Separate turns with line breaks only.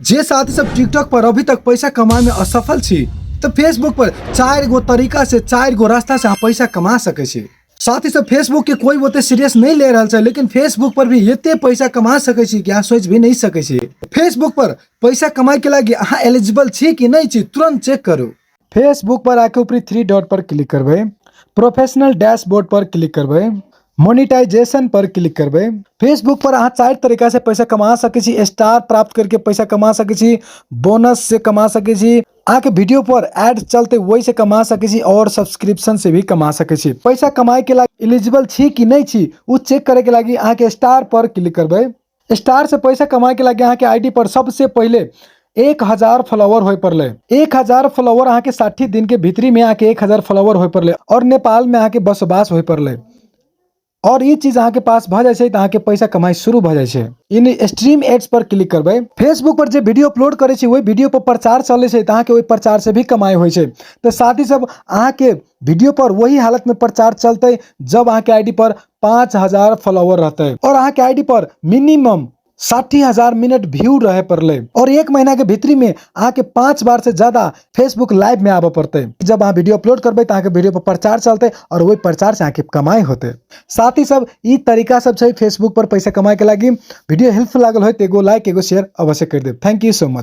जे साथी सब टिकटॉक पर अभी तक पैसा कमाए में असफल छी तो फेसबुक पर 4 गो तरीका से 4 गो रास्ता से अहाँ पैसा कमा सकै छी। साथी सब फेसबुक के कोई ओते सीरियस नहीं ले रहल छै, लेकिन फेसबुक पर भी एते पैसा कमा सकै छी कि अहाँ सोच भी नहीं सकै छी। फेसबुक पर पैसा कमाए के लागी अहाँ एलिजिबल छी कि नहीं छी तुरंत चेक करू। फेसबुक पर आके ऊपरी 3 डॉट पर क्लिक करबै, प्रोफेशनल डैशबोर्ड पर क्लिक करबै, मोनिटाइजेशन पर क्लिक करबै। फेसबुक पर अहाँ 4 तरीका से पैसा कमा सकै छी। स्टार प्राप्त करके पैसा कमा सकै छी, बोनस से कमा सकै छी, अहाँके वीडियो पर एड चलते वही से कमा सकै छी और सब्सक्रिप्शन से भी कमा सकै छी। पैसा कमाए के लागि एलिजिबल छी कि नहीं छी उ चेक करे के लागि अहाँके स्टार पर क्लिक करबै। स्टार से पैसा कमाए के लागि अहाँके आईडी पर सबसे पहिले 1000 फॉलोवर होय पड़ले। 1000 फॉलोवर अहाँके 60 दिन के भीतरी में अहाँके 1000 फॉलोवर होय पड़ले और नेपाल में अहाँके बसोबास होय पड़ले। और ई चीज अहाँके पास भऽ जाइ छै तऽ अहाँके पैसा कमाइ शुरू भऽ जाइ छै। इन स्ट्रीम एड्स पर क्लिक करबै। फेसबुक पर जे वीडियो अपलोड करै छी ओहि वीडियो पर प्रचार चलै छै तऽ अहाँके ओहि प्रचार से भी कमाइ होइ छै। तऽ साथी सब अहाँके वीडियो पर वही हालत में प्रचार चलतै जब अहाँके आईडी पर 5000 फॉलोवर रहतै और अहाँके आईडी पर मिनिमम 60,000 मिनट व्यू रहे पड़ले और 1 महीना के भीतरी में अहाँके 5 बार से ज्यादा फेसबुक लाइव में आबऽ पड़तै। जब अहाँ वीडियो अपलोड करबै तऽ अहाँके वीडियो पर प्रचार चलतै और ओहि प्रचार से अहाँके कमाई होतै। साथी सब ई तरीका सब छै फेसबुक पर पैसा कमाए के लागी। वीडियो हेल्पफुल लागल होय तऽ एगो लाइक एगो शेयर अवश्य कर देब। Thank you so much.